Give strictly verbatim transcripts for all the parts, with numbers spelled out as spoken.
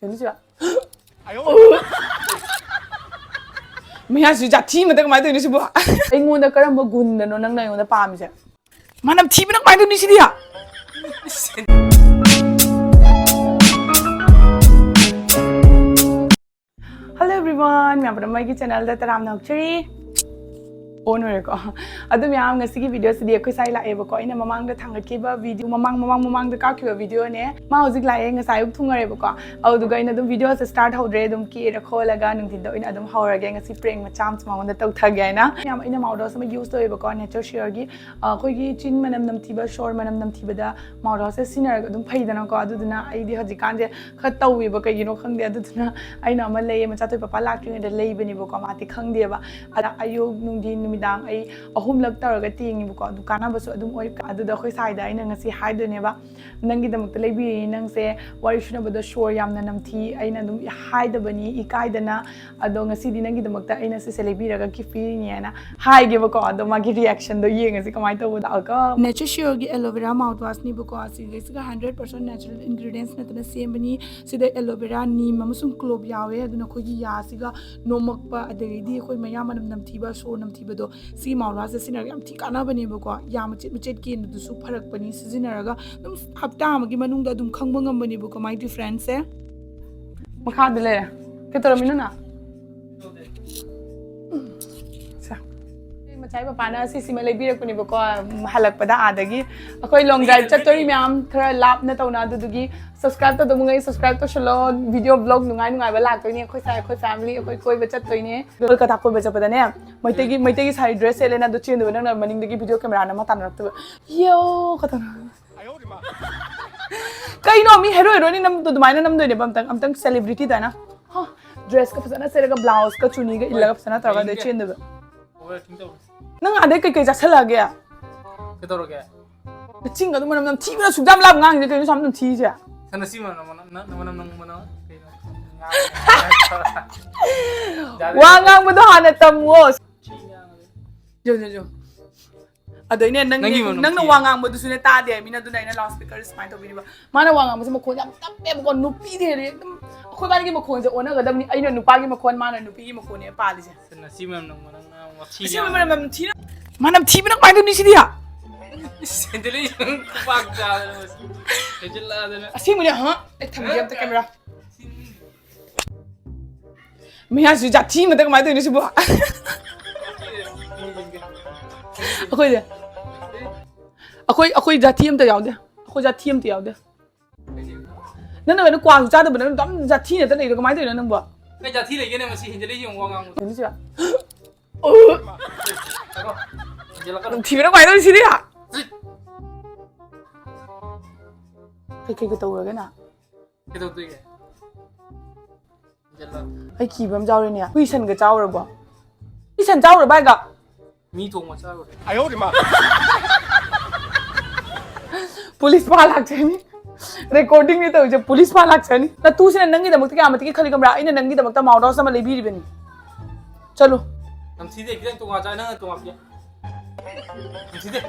ꯀꯩꯅꯣ ꯁꯤꯕꯣ? ꯃꯌꯥꯁꯤ ꯖꯥꯊꯤ ꯑꯃꯗ ꯀꯃꯥꯏꯅ ꯇꯧꯔꯤꯅꯣ ꯁꯤꯕꯣ? ꯑꯩꯉꯣꯟꯗ ꯀꯔꯝꯕ ꯒꯨꯟꯗꯅꯣ ꯅꯪꯅ ꯑꯩꯉꯣꯟꯗ ꯄꯥꯝꯃꯤꯁꯦ? ꯃꯅꯝ ꯊꯤꯕꯅ ꯀꯃꯥꯏꯅ ꯇꯧꯅꯤ ꯁꯤꯗꯤ? Hello everyone, ꯃꯌꯥꯝ ꯄꯨꯝꯅꯃꯛ ꯑꯩꯒꯤ channelꯗ ꯇꯔꯥꯝꯅ ꯑꯣꯛꯆꯔꯤ꯫ On ꯑꯣꯏꯔꯦꯀꯣ꯫ ꯑꯗꯨ ꯃꯌꯥꯝ, ꯉꯁꯤꯒꯤ videoꯁꯤꯗꯤ ꯑꯩꯈꯣꯏ ꯁ꯭ꯋꯥꯏ ꯂꯥꯛꯑꯦꯕꯀꯣ꯫ ꯑꯩꯅ ꯃꯃꯥꯡꯗ ꯊꯥꯡꯒꯠꯈꯤꯕ video, ꯃꯃꯥꯡ ꯃꯃꯥꯡ ꯃꯃꯥꯡꯗ ꯀꯥꯞꯈꯤꯕ videoꯅꯦ꯫ ꯃꯥ ꯍꯧꯖꯤꯛ ꯂꯥꯛꯑꯦ, ꯉꯁꯥꯏ ꯑꯌꯨꯛ ꯊꯨꯡꯉꯔꯦꯕꯀꯣ꯫ ꯑꯗꯨꯗꯨꯒ ꯑꯩꯅ ꯑꯗꯨꯝ videoꯁꯦ start ꯍꯧꯗ꯭ꯔꯦ, ꯑꯗꯨꯝ ꯀꯦꯔ ꯈꯣꯠꯂꯒ ꯅꯨꯡꯊꯤꯟꯗ ꯑꯣꯏꯅ ꯑꯗꯨꯝ ꯍꯧꯔꯒꯦ꯫ ꯉꯁꯤ prank ꯃꯆꯥ ꯑꯃꯁꯨ ꯃꯉꯣꯟꯗ ꯇꯧꯊꯒꯦ ꯍꯥꯏꯅ꯫ ꯃꯌꯥꯝ, ꯑꯩꯅ mouthwash ꯑꯃ use ꯇꯧꯋꯦꯕꯀꯣ, Nature Sureꯒꯤ꯫ ꯑ, ꯑꯩꯈꯣꯏꯒꯤ ꯆꯤꯟ ꯃꯅꯝ ꯅꯝꯊꯤꯕ, ꯁꯣꯔ ꯃꯅꯝ ꯅꯝꯊꯤꯕꯗ mouthwashꯁꯦ ꯁꯤꯖꯤꯟꯅꯔꯒ ꯑꯗꯨꯝ ꯐꯩꯗꯅꯀꯣ꯫ ꯑꯗꯨꯗꯨꯅ ꯑꯩꯗꯤ ꯍꯧꯖꯤꯛꯀꯥꯟꯁꯦ ꯈꯔ ꯇꯧꯋꯦꯕ, ꯀꯩꯒꯤꯅꯣ ꯈꯪꯗꯦ꯫ ꯑꯗꯨꯗꯨꯅ ꯑꯩꯅ ꯑꯃ ꯂꯩꯌꯦ, ꯃꯆꯥꯊꯣꯏ ꯄꯄꯥ ꯂꯥꯛꯇ꯭ꯔꯤꯉꯩꯗ ꯂꯩꯕꯅꯦꯕꯀꯣ, ꯃꯥꯗꯤ ꯈꯪꯗꯦꯕ꯫ ꯑꯗ ꯑꯌꯨꯛ, ꯅꯨꯡꯊꯤꯟ, ꯅꯨꯃꯤꯗꯥꯡ ꯑꯩ ꯑꯍꯨꯝꯂꯛ ꯇꯧꯔꯒ ꯇꯦꯡꯉꯤꯕꯀꯣ, ꯑꯗꯨ ꯀꯥꯟꯅꯕꯁꯨ ꯑꯗꯨꯝ ꯑꯣꯏ꯫ ꯑꯗꯨꯗ ꯑꯩꯈꯣꯏ ꯁ꯭ꯋꯥꯏꯗ ꯑꯩꯅ ꯉꯁꯤ ꯍꯥꯏꯗꯣꯏꯅꯦꯕ, ꯅꯪꯒꯤꯗꯃꯛꯇ ꯂꯩꯕꯤꯔꯤꯅꯤ, ꯅꯪꯁꯦ ꯋꯥꯔꯤ ꯁꯨꯅꯕꯗ ꯁꯣꯔ ꯌꯥꯝꯅ ꯅꯝꯊꯤ, ꯑꯩꯅ ꯑꯗꯨꯝ ꯍꯥꯏꯗꯕꯅꯤ ꯏꯀꯥꯏꯗꯅ, ꯑꯗꯣ ꯉꯁꯤꯗꯤ ꯅꯪꯒꯤꯗꯃꯛꯇ ꯑꯩꯅ ꯁꯤꯁꯦ ꯂꯩꯕꯤꯔꯒ gift ꯄꯤꯔꯤꯅꯤ ꯍꯥꯏꯅ ꯍꯥꯏꯒꯦꯕꯀꯣ꯫ ꯑꯗꯣ ꯃꯥꯒꯤ reactionꯗꯣ ꯌꯦꯡꯉꯁꯤ ꯀꯃꯥꯏꯅ ꯇꯧꯕ ꯂꯥꯛꯑꯒ꯫ Nature Sureꯒꯤ aloe vera mouthwashꯅꯦꯕꯀꯣ꯫ ꯑꯁꯤꯒꯤꯁꯤꯒ hundred percent natural ingredients ꯅꯠꯇꯅ ꯁꯦꯝꯕꯅꯤ꯫ ꯁꯤꯗ aloe vera, neem ꯑꯃꯁꯨꯡ clove ꯌꯥꯎꯋꯦ꯫ ꯑꯗꯨꯅ ꯑꯩꯈꯣꯏꯒꯤ ꯌꯥꯁꯤꯒ ꯅꯣꯝꯃꯛꯄ, ꯑꯗꯒꯤꯗꯤ ꯑꯩꯈꯣꯏ ꯃꯌꯥ ꯃꯅꯝ ꯅꯝꯊꯤꯕ, ꯁꯣꯔ ꯅꯝꯊꯤꯕꯗꯣ ꯁꯤ mouthwashꯁꯦ ꯁꯤꯖꯤꯟꯅꯔꯒ ꯌꯥꯝ ꯊꯤ ꯀꯥꯟꯅꯕꯅꯦꯕꯀꯣ꯫ ꯌꯥ ꯃꯆꯦꯠ ꯃꯆꯦꯠ ꯀꯦꯟꯕꯗꯨꯁꯨ ꯐꯔꯛꯄꯅꯤ ꯁꯤꯖꯤꯟꯅꯔꯒ꯫ ꯑꯗꯨꯝ ꯍꯞꯇꯥ ꯑꯃꯒꯤ ꯃꯅꯨꯡꯗ ꯑꯗꯨꯝ ꯈꯪꯕ ꯉꯝꯕꯅꯦꯕꯀꯣ ꯃꯥꯏ differenceꯁꯦ꯫ ꯃꯈꯥꯗ ꯂꯩꯔꯦ꯫ ꯀꯩ ꯇꯧꯔꯝꯃꯤꯅꯣ ꯅꯪ? ꯁꯦ꯫ ꯃꯆꯥꯏ ꯃꯄꯥꯅ ꯁꯤꯁꯤꯃ ꯂꯩꯕꯤꯔꯛꯄꯅꯦꯕꯀꯣ, ꯍꯜꯂꯛꯄꯗ ꯑꯥꯗꯒꯤ꯫ ꯑꯩꯈꯣꯏ long drive ꯆꯠꯇꯣꯔꯤ ꯃꯌꯥꯝ, ꯈꯔ ꯂꯥꯞꯅ ꯇꯧꯅ, ꯑꯗꯨꯗꯨꯒꯤ subscribe ꯇꯧꯗꯕꯉꯩ subscribe ꯇꯧꯁꯜꯂꯣ꯫ Video vlog ꯅꯨꯡꯉꯥꯏ ꯅꯨꯡꯉꯥꯏꯕ ꯂꯥꯛꯇꯣꯏꯅꯦ꯫ ꯑꯩꯈꯣꯏ ꯁꯥꯏ, ꯑꯩꯈꯣꯏ family, ꯑꯩꯈꯣꯏ ꯀꯣꯏꯕ ꯆꯠꯇꯣꯏꯅꯦ꯫ ꯀꯣꯜꯀꯇꯥ ꯀꯣꯏꯕ ꯆꯠꯄꯗꯅꯦ, ꯃꯩꯇꯩꯒꯤ, ꯃꯩꯇꯩꯒꯤ ꯁꯥꯔꯤ dress ꯁꯦꯠꯂꯦꯅ ꯑꯗꯨ ꯆꯦꯟꯗꯣꯏꯕ, ꯅꯪꯅ ꯃꯅꯤꯡꯗꯒꯤ video camera ꯅꯝꯃ ꯇꯥꯟꯅꯔꯛꯇꯣꯏꯕ꯫ ꯌꯣ ꯈꯛꯇꯪ꯫ ꯀꯩꯅꯣ, ꯃꯤ hero heroine ꯅꯝꯕꯗꯣ ꯑꯗꯨꯃꯥꯏꯅ ꯅꯝꯗꯣꯏꯅꯦꯕ꯫ ꯑꯝꯇꯪ, ꯑꯝꯇꯪ celebrity ꯗꯥꯏꯅ꯫ ꯍ, dress ꯀ ꯐꯖꯅ ꯁꯦꯠꯂꯒ, blouse ꯀ ꯆꯨꯅꯤꯒ ꯏꯜꯂꯒ ꯐꯖꯅ ꯇꯧꯔꯒ ꯑꯗꯨ ꯆꯦꯟꯗꯣꯏꯕ꯫ Overacting ꯇꯧꯔꯦ꯫ ꯅꯪ ꯑꯥꯗꯩ ꯀꯩꯀꯩ ꯆꯥꯁꯜꯂꯛꯑꯒꯦ? ꯀꯩꯗꯧꯔꯒꯦ? ꯅꯆꯤꯟꯒꯗꯣ ꯃꯅꯝ ꯅꯝꯊꯤꯕꯅ ꯁꯨꯛ ꯌꯥꯝ ꯂꯥꯞ ꯉꯥꯡꯉꯤꯁꯦ ꯀꯩꯅꯣ, ꯁꯨꯛ ꯌꯥꯝ ꯅꯝꯊꯤꯁꯦ? ꯅꯪ ꯅꯆꯤꯟ ꯃꯅꯝ ꯅꯝ-, ꯅꯪ ꯃꯅꯝ ꯅꯝ-, ꯃꯅꯝ ꯀꯩꯅꯣ? ꯋꯥ ꯉꯥꯡꯕꯗꯣ ꯍꯥꯟꯅ ꯇꯝꯃꯣ꯫ ꯌꯣ, ꯌꯣ, ꯌꯣ꯫ ꯑꯗꯩꯅꯦ, ꯅꯪ, ꯅꯪꯒꯤ ꯃꯅꯝ ꯅꯪꯅ ꯊꯤ꯫ ꯋꯥ ꯉꯥꯡꯕꯗꯨꯁꯨꯅꯦ ꯇꯥꯗꯦ ꯍꯥꯏ ꯃꯤꯅ, ꯑꯗꯨꯅ ꯑꯩꯅ loudspeaker ꯁꯨꯃꯥꯏꯅ ꯇꯧꯕꯤꯔꯤꯕ꯫ ꯃꯥꯅ ꯋꯥ ꯉꯥꯡꯕꯁꯦ ꯃꯈꯣꯟ ꯌꯥꯝ ꯇꯞꯄꯦꯕꯀꯣ, ꯅꯨꯄꯤꯗꯤ ꯍꯦꯜꯂꯤ ꯑꯗꯨꯝ꯫ ꯃꯈꯣꯟꯁꯦ ꯑꯣꯟꯅꯒꯗꯕꯅꯤ꯫ ꯑꯩꯅ ꯅꯨꯄꯥꯒꯤ ꯃꯈꯣꯟ, ꯃꯥꯅ ꯅꯨꯄꯤꯒꯤ ꯃꯈꯣꯟꯅꯦ ꯄꯥꯜꯂꯤꯁꯦ꯫ ꯁꯟ ꯑꯁꯤ ꯃꯅꯝ ꯅꯝꯕ ꯅꯪꯅ ꯋꯥꯊꯤ ꯑꯁꯤ ꯉꯥꯡꯕ꯫ ꯃꯅꯝ ꯌꯥꯝ ꯊꯤꯅ, ꯃꯅꯝ ꯊꯤꯕꯅ ꯀꯃꯥꯏꯅ ꯇꯧꯅꯤ ꯁꯤꯗꯤ? ꯏꯁ, ꯍꯦꯟꯖꯤꯜꯂꯛꯏ, ꯅꯪ ꯈꯨꯄꯥꯛ ꯆꯥꯗꯅ ꯃꯁꯤ꯫ ꯍꯦꯟꯖꯤꯜꯂꯛꯑꯗꯅ꯫ ꯑꯁꯦꯡꯕꯅꯦ, ꯍꯥ? ꯑꯩ ꯊꯝꯒꯦ ꯑꯝꯇ ꯀꯦꯃꯦꯔꯥ꯫ ꯃꯌꯥꯁꯨ ꯖꯥꯊꯤ ꯑꯃꯗ ꯀꯃꯥꯏꯅ ꯇꯧꯔꯤꯅꯣ ꯁꯤꯕꯨ? ꯑꯩꯈꯣꯏꯁꯦ, ꯑꯩꯈꯣꯏ, ꯑꯩꯈꯣꯏ ꯖꯥꯊꯤ ꯑꯝꯇ ꯌꯥꯎꯗꯦ꯫ ꯑꯩꯈꯣꯏ ꯖꯥꯊꯤ ꯑꯝꯇ ꯌꯥꯎꯗꯦ꯫ ꯅꯪꯅ ꯀꯩꯅꯣ ꯀ꯭ꯋꯥꯁꯨ ꯆꯥꯗꯕ, ꯅꯪ ꯑꯗꯨꯝ ꯖꯥꯊꯤ ꯉꯥꯛꯇ ꯂꯩꯗꯣ ꯀꯃꯥꯏꯅ ꯇꯧꯔꯤꯅꯣ ꯅꯪꯕꯨ? ꯀꯩ ꯖꯥꯊꯤ ꯂꯩꯒꯦꯅꯦ ꯃꯁꯤ ꯍꯦꯟꯖꯤꯜꯂꯛꯏꯁꯦ ꯌꯦꯡꯉꯨ ꯋꯥ ꯉꯥꯡꯕꯗꯣ꯫ ꯀꯩꯅꯣ ꯁꯤꯕꯣ? ꯍꯦꯟꯖꯤꯜꯂꯛꯀꯅꯨ꯫ ꯅꯝꯊꯤꯕꯅ ꯀꯃꯥꯏꯅ ꯇꯧꯔꯤ ꯁꯤꯗꯤ? ꯀꯩ, ꯀꯩ, ꯀꯩ ꯇꯧꯔꯒꯦ ꯅꯪ? ꯀꯩꯗꯧꯗꯣꯏꯒꯦ? ꯍꯦꯟꯖꯤꯜꯂꯛ- ꯑꯩ ꯀꯤꯕ ꯑꯃ ꯌꯥꯎꯔꯦꯅꯦ꯫ ꯍꯨꯏ ꯁꯟꯒ ꯆꯥꯎꯔꯕꯣ? ꯍꯨꯏ ꯁꯟ ꯆꯥꯎꯔꯕ ꯍꯥꯏꯒ? ꯃꯤ ꯊꯣꯡꯕ ꯆꯥꯔꯨꯔꯦ꯫ ꯄꯨꯂꯤꯁ ꯐꯥ ꯂꯥꯛꯆꯅꯤ꯫ ꯔꯦꯀꯣꯔꯗꯤꯡꯅꯤ ꯇꯧꯔꯤꯁꯦ, ꯄꯨꯂꯤꯁ ꯐꯥ ꯂꯥꯛꯆꯅꯤ꯫ ꯅꯇꯨꯁꯤꯅ ꯅꯪꯒꯤꯗꯃꯛꯇ ꯀꯌꯥ ꯃꯇꯤꯛ ꯈꯜꯂꯤ ꯈꯪꯕ꯭ꯔꯥ? ꯑꯩꯅ ꯅꯪꯒꯤꯗꯃꯛꯇ ꯃꯥꯎꯠ ꯍꯥꯎꯁ ꯑꯃ ꯂꯩꯕꯤꯔꯤꯕꯅꯤ꯫ ꯆꯠꯂꯨ꯫ ꯅꯝꯊꯤꯗꯦ, ꯈꯤꯇꯪ ꯇꯣꯉꯥꯟ ꯆꯥꯏ, ꯅꯪꯅ ꯇꯣꯉꯥꯟ ꯄꯤꯌꯥ꯫ ꯅꯝꯊꯤꯗꯦ꯫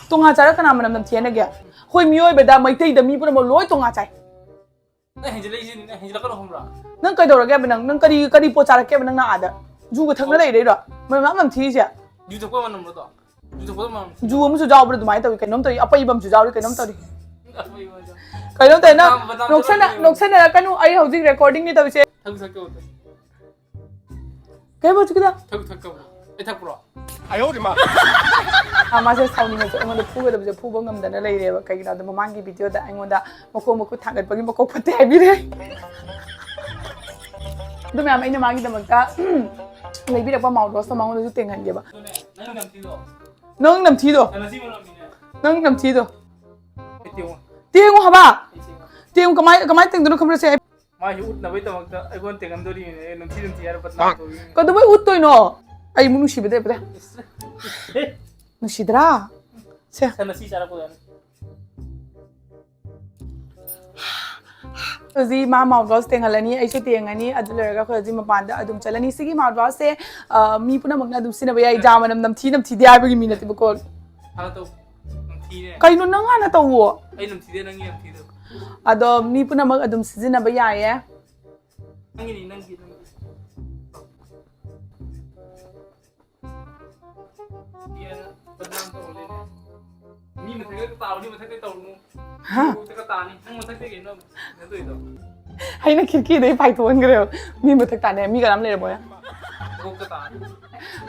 ꯇꯣꯉꯥꯟ ꯆꯥꯔ ꯀꯅꯥ ꯃꯅꯝ ꯅꯝꯊꯤ ꯍꯥꯏꯅꯒꯦ? ꯑꯩꯈꯣꯏ ꯃꯤꯑꯣꯏꯕꯗ ꯃꯩꯇꯩꯗ ꯃꯤ ꯄꯨꯝꯅꯃꯛ ꯂꯣꯏ ꯇꯣꯉꯥꯟ ꯆꯥꯏ꯫ ꯅꯪ ꯍꯦꯟꯖꯤꯜꯂꯛꯏꯁꯤ, ꯅꯪ ꯍꯦꯟꯖꯤꯜꯂꯛꯀꯅꯣ ꯈꯪꯕ꯭ꯔꯥ? ꯅꯪ ꯀꯩꯗꯧꯔꯒꯦꯕ ꯅꯪ? ꯅꯪ ꯀꯔꯤ, ꯀꯔꯤ ꯄꯣꯠ ꯆꯥꯔꯛꯀꯦꯕ ꯅꯪꯅ ꯑꯥꯗ? ꯖꯨꯒ ꯊꯛꯅ ꯂꯩꯔꯛꯏꯔꯣ? ꯃꯣꯏ ꯃꯌꯥꯝ ꯅꯝꯊꯤꯔꯤꯁꯦ? ꯖꯨ ꯊꯛꯄ ꯃꯅꯝꯂꯣ ꯑꯗꯣ? ꯖꯨ ꯊꯛꯄ ꯃꯅꯝ꯫ ꯖꯨ ꯑꯃꯁꯨ ꯌꯥꯎꯕ꯭ꯔꯥ ꯑꯗꯨꯃꯥꯏꯅ ꯇꯧꯔꯤ? ꯀꯩꯅꯣꯝ ꯇꯧꯔꯤ, ꯑꯄꯩꯕ ꯑꯃꯁꯨ ꯌꯥꯎꯔꯤ, ꯀꯩꯅꯣꯝ ꯇꯧꯔꯤ꯫ ꯑꯄꯩꯕ ꯑꯃꯁꯨ꯫ ꯀꯩꯅꯣꯝ ꯇꯧꯔꯤ, ꯅꯪ ꯕꯗꯥꯝ, ꯕꯗꯥꯝ ꯅꯣꯛꯁꯟꯅ-, ꯆꯥꯔꯛꯄ ꯅꯣꯛꯁꯟꯅꯔꯛꯀꯅꯨ, ꯑꯩ ꯍꯧꯖꯤꯛ ꯔꯦꯀꯣꯔꯗꯤꯡꯅꯤ ꯇꯧꯔꯤꯁꯦ꯫ ꯊꯛꯁꯨ ꯊꯛꯇꯕꯗꯣ꯫ ꯀꯩꯕ ꯍꯧꯖꯤꯛꯀꯤꯗꯣ? ꯊꯛ-, ꯊꯛꯇꯕ꯭ꯔꯣ? ꯑꯩ ꯊꯛꯄ꯭ꯔꯣ? ꯑꯥ, ꯃꯥꯁꯦ ꯁꯥꯎꯅꯤꯡꯉꯁꯨ ꯑꯩꯉꯣꯟꯗ ꯐꯨꯒꯗꯕꯁꯦ ꯐꯨꯕ ꯉꯝꯗꯅ ꯂꯩꯔꯦꯕ꯫ ꯀꯩꯒꯤꯅꯣ ꯍꯥꯏꯕꯗ ꯃꯃꯥꯡꯒꯤ ꯚꯤꯗꯤꯑꯣꯗ ꯑꯩꯉꯣꯟꯗ ꯃꯈꯣꯡ ꯃꯈꯨꯠ ꯊꯥꯡꯒꯠꯄꯒꯤ ꯃꯀꯣꯛ ꯐꯠꯇꯦ ꯍꯥꯏꯕꯤꯔꯦ꯫ ꯑꯗꯨ ꯃꯌꯥꯝ ꯑꯩꯅ ꯃꯥꯒꯤꯗꯃꯛꯇ ꯂꯩꯕꯤꯔꯛꯄ ꯃꯥꯎꯠ ꯋꯥꯁꯇꯣ ꯃꯉꯣꯟꯗꯁꯨ ꯇꯦꯡꯍꯟꯒꯦꯕ꯫ ꯑꯗꯨꯅꯦ, ꯅꯪ ꯅꯝꯊꯤꯗꯣ꯫ ꯅꯪ ꯅꯝꯊꯤꯗꯣ꯫ ꯅꯪ ꯅꯝꯊꯤꯗꯣ꯫ ꯑꯩ ꯇꯦꯡꯉꯣ꯫ ꯇꯦꯡꯉꯣ ꯍꯥꯏꯕ꯫ ꯑꯩ ꯇꯦꯡꯉꯣ꯫ ꯇꯦꯡꯉꯣ ꯀꯃꯥꯏ, ꯀꯃꯥꯏ ꯇꯦꯡꯗꯣꯏꯅꯣ ꯈꯪꯕ꯭ꯔꯥ ꯁꯦ? ꯃꯥꯏꯁꯦ ꯎꯠꯅꯕꯩꯗꯃꯛꯇ ꯑꯩꯉꯣꯟꯗ ꯇꯦꯡꯍꯟꯗꯣꯔꯤꯅꯦ, ꯅꯝꯊꯤ ꯅꯝꯊꯤ ꯍꯥꯏꯔ ꯕꯗꯅꯥꯝ ꯇꯧꯔꯤꯅꯦ꯫ ꯀꯩꯗꯧꯕꯩ ꯎꯠꯇꯣꯏꯅꯣ? ꯑꯩ ꯏꯃꯨꯡ ꯅꯨꯡꯁꯤꯕꯗ ꯂꯩꯕꯗ꯫ ꯏꯁ꯫ ꯅꯨꯡꯁꯤꯗ꯭ꯔꯥ? ꯁꯦ꯫ ꯁꯟ ꯑꯁꯤ ꯆꯥꯔꯛꯄꯗ꯫ ꯍꯧꯖꯤꯛ ꯃꯥ ꯃꯥꯎꯠ ꯋꯥꯁ ꯇꯦꯡꯍꯜꯂꯅꯤ, ꯑꯩꯁꯨ ꯇꯦꯡꯉꯅꯤ, ꯑꯗꯨ ꯂꯣꯏꯔꯒ ꯑꯩꯈꯣꯏ ꯍꯧꯖꯤꯛ ꯃꯄꯥꯟꯗ ꯑꯗꯨꯝ ꯆꯠꯂꯅꯤ꯫ ꯁꯤꯒꯤ ꯃꯥꯎꯠ ꯋꯥꯁꯁꯦ, ꯑ, ꯃꯤ ꯄꯨꯝꯅꯃꯛꯅ ꯑꯗꯨꯝ ꯁꯤꯖꯤꯟꯅꯕ ꯌꯥꯏ, ꯖꯥ ꯃꯅꯝ ꯅꯝꯊꯤ ꯅꯝꯊꯤꯗꯦ ꯍꯥꯏꯕꯒꯤ ꯃꯤ ꯅꯠꯇꯦꯕꯀꯣ꯫ ꯍꯥꯟꯅ ꯇꯧ꯫ ꯅꯝꯊꯤꯔꯦ꯫ ꯀꯩꯅꯣ ꯅꯪ ꯍꯥꯟꯅ ꯇꯧꯋꯣ꯫ ꯑꯩ ꯅꯝꯊꯤꯗꯦ, ꯅꯪꯒꯤ ꯅꯝꯊꯤꯗꯣ꯫ ꯑꯗꯣ ꯃꯤ ꯄꯨꯝꯅꯃꯛ ꯑꯗꯨꯝ ꯁꯤꯖꯤꯟꯅꯕ ꯌꯥꯏꯌꯦ꯫ ꯅꯪꯒꯤꯅꯤ, ꯅꯪꯒꯤ, ꯅꯪꯒꯤ꯫ ꯌꯦꯟ ꯕꯗꯅꯥꯝ ꯇꯧꯔ ꯂꯩꯔꯦ꯫ ꯃꯤ ꯃꯊꯛꯇ ꯇꯥꯔꯨꯅꯤ, ꯃꯊꯛꯇ ꯇꯧꯔꯨꯅꯨ꯫ ꯍꯥ? ꯃꯊꯛꯇ ꯇꯥꯅꯤ꯫ ꯅꯪ ꯃꯊꯛꯇ ꯀꯩꯅꯣ ꯀꯩꯅꯣ ꯇꯧꯔꯤꯗꯣ? ꯑꯩꯅ ꯈꯤꯔꯀꯤꯗꯩ ꯄꯥꯏꯊꯣꯛꯍꯟꯈ꯭ꯔꯦꯕ꯫ ꯃꯤ ꯃꯊꯛ ꯇꯥꯅꯤ꯫ ꯃꯤ ꯀꯅꯥꯝ ꯂꯩꯔꯝꯃꯣꯏ꯫ ꯃꯀꯣꯛꯇ ꯇꯥꯅꯤ꯫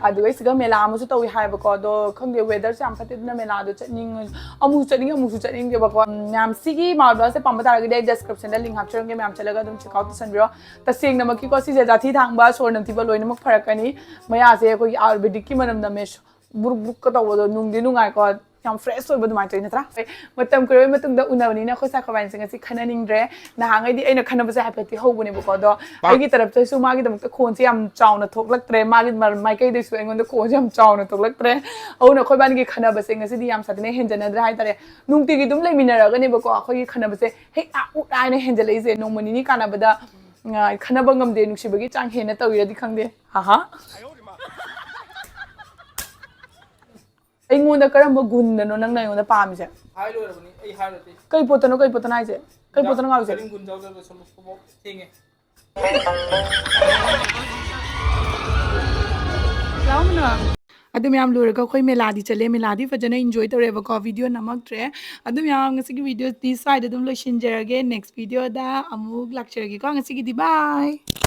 ꯑꯗꯨꯒ ꯁꯤꯗ ꯃꯦꯂꯥ ꯑꯃꯁꯨ ꯇꯧꯏ ꯍꯥꯏꯕꯀꯣ꯫ ꯑꯗꯣ ꯈꯪꯗꯦ, weatherꯁꯦ ꯌꯥꯝ ꯐꯠꯇꯦ, ꯑꯗꯨꯅ ꯃꯦꯂꯥꯗꯣ ꯆꯠꯅꯤꯡꯉ-, ꯑꯃꯨꯛꯁꯨ ꯆꯠꯅꯤꯡꯉꯦ, ꯑꯃꯨꯛꯁꯨ ꯆꯠꯅꯤꯡꯗꯦꯕꯀꯣ꯫ ꯎꯝ, ꯃꯌꯥꯝ ꯁꯤꯒꯤ ꯃꯥꯔꯕꯦꯜꯁꯦ ꯄꯥꯝꯕ ꯇꯥꯔꯒꯗꯤ ꯑꯩ descriptionꯗ link ꯍꯥꯞꯆꯔꯝꯒꯦ, ꯃꯌꯥꯝ ꯆꯠꯂꯒ ꯑꯗꯨꯝ check out ꯇꯧꯁꯟꯕꯤꯔꯣ꯫ ꯇꯁꯦꯡꯅꯃꯛꯀꯤꯀꯣ, ꯁꯤꯁꯦ ꯖꯥꯊꯤ ꯊꯥꯡꯕ, ꯁꯣꯔ ꯅꯝꯊꯤꯕ ꯂꯣꯏꯅꯃꯛ ꯐꯔꯛꯀꯅꯤ꯫ ꯃꯌꯥꯁꯦ ꯑꯩꯈꯣꯏꯒꯤ ꯑꯥꯌꯨꯔꯕꯦꯗꯤꯛꯀꯤ ꯃꯅꯝ ꯅꯝꯃꯦ꯫ ꯕ꯭ꯔꯨꯛ ꯕ꯭ꯔꯨꯛꯀ ꯇꯧꯕꯗꯣ ꯅꯨꯡꯗꯤ ꯅꯨꯡꯉꯥꯏꯀꯣ, ꯌꯥꯝ fresh ꯑꯣꯏꯕ ꯑꯗꯨꯃꯥꯏꯅ ꯇꯧꯋꯤ ꯅꯠꯇ꯭ꯔꯥ? ꯃꯇꯝ ꯀꯨꯏꯔꯕꯩ ꯃꯇꯨꯡꯗ ꯎꯅꯕꯅꯤꯅ ꯑꯩꯈꯣꯏ ꯁꯥꯏꯈꯣꯏꯕꯥꯅꯤꯁꯦ ꯉꯁꯤ ꯈꯟꯅꯅꯤꯡꯗ꯭ꯔꯦ꯫ ꯅꯍꯥꯟꯉꯩꯗꯤ ꯑꯩꯅ ꯈꯟꯅꯕꯁꯦ ꯍꯥꯏꯐꯦꯠꯇꯤ ꯍꯧꯕꯅꯦꯕꯀꯣ, ꯑꯗꯣ ꯑꯩꯒꯤ ꯇꯔꯞꯇꯁꯨ ꯃꯥꯒꯤꯗꯃꯛꯇ ꯈꯣꯟꯁꯦ ꯌꯥꯝ ꯆꯥꯎꯅ ꯊꯣꯛꯂꯛꯇ꯭ꯔꯦ, ꯃꯥꯒꯤ ꯃꯔ-, ꯃꯥꯏꯀꯩꯗꯩꯁꯨ ꯑꯩꯉꯣꯟꯗ ꯈꯣꯟꯁꯦ ꯌꯥꯝ ꯆꯥꯎꯅ ꯊꯣꯛꯂꯛꯇ꯭ꯔꯦ꯫ ꯑꯗꯨꯅ ꯑꯩꯈꯣꯏꯕꯥꯅꯤꯒꯤ ꯈꯟꯅꯕꯁꯦ ꯉꯁꯤꯗꯤ ꯌꯥꯝ ꯁꯥꯊꯤꯅ ꯍꯦꯟꯖꯟꯅꯗ꯭ꯔꯦ ꯍꯥꯏꯇꯥꯔꯦ꯫ ꯅꯨꯡꯇꯤꯒꯤ ꯑꯗꯨꯝ ꯂꯩꯃꯤꯟꯅꯔꯒꯅꯦꯕꯀꯣ, ꯑꯩꯈꯣꯏꯒꯤ ꯈꯟꯅꯕꯁꯦ ꯍꯦꯛ ꯑꯥ ꯎꯠ ꯍꯥꯏꯅ ꯍꯦꯟꯖꯜꯂꯛꯏꯁꯦ꯫ ꯅꯣꯡꯃ ꯅꯤꯅꯤ ꯀꯥꯟꯅꯕꯗ, ꯑ, ꯈꯟꯅꯕ ꯉꯝꯗꯦ, ꯅꯨꯡꯁꯤꯕꯒꯤ ꯆꯥꯡ ꯍꯦꯟꯅ ꯇꯧꯔꯤꯔꯗꯤ ꯈꯪꯗꯦ꯫ ꯍꯥ ꯍꯥ꯫ ꯑꯩꯉꯣꯟꯗ ꯀꯔꯝꯕ ꯒꯨꯟꯗꯅꯣ ꯅꯪꯅ ꯑꯩꯉꯣꯟꯗ ꯄꯥꯝꯃꯤꯁꯦ? ꯍꯥꯏ ꯂꯣꯏꯔꯕꯅꯤ, ꯑꯩ ꯍꯥꯏꯔꯗꯤ꯫ ꯀꯩ ꯄꯣꯠꯇꯅꯣ, ꯀꯩ ꯄꯣꯠꯇꯅꯣ ꯍꯥꯏꯁꯦ? ꯀꯩ ꯄꯣꯠꯇꯅꯣ ꯉꯥꯎꯔꯤꯁꯦ? ꯀꯔꯤꯡ ꯒꯨꯟ ꯌꯥꯎꯗꯅ ꯁꯣꯝꯗ ꯊꯦꯡꯉꯦ꯫ ꯑꯗꯨ ꯃꯌꯥꯝ ꯂꯣꯏꯔꯒ ꯑꯩꯈꯣꯏ ꯃꯦꯂꯥꯗꯤ ꯆꯠꯂꯦ꯫ ꯃꯦꯂꯥꯗꯤ ꯐꯖꯅ enjoy ꯇꯧꯔꯦꯕꯀꯣ꯫ Video ꯅꯝꯃꯛꯇ꯭ꯔꯦ꯫ ꯑꯗꯨ ꯃꯌꯥꯝ, ꯉꯁꯤꯒꯤ videoꯗꯤ ꯁ꯭ꯋꯥꯏꯗ ꯑꯗꯨꯝ ꯂꯣꯏꯁꯤꯟꯖꯔꯒꯦ꯫ Next videoꯗ ꯑꯃꯨꯛ ꯂꯥꯛꯆꯔꯒꯦꯀꯣ꯫ ꯉꯁꯤꯒꯤꯗꯤ bye꯫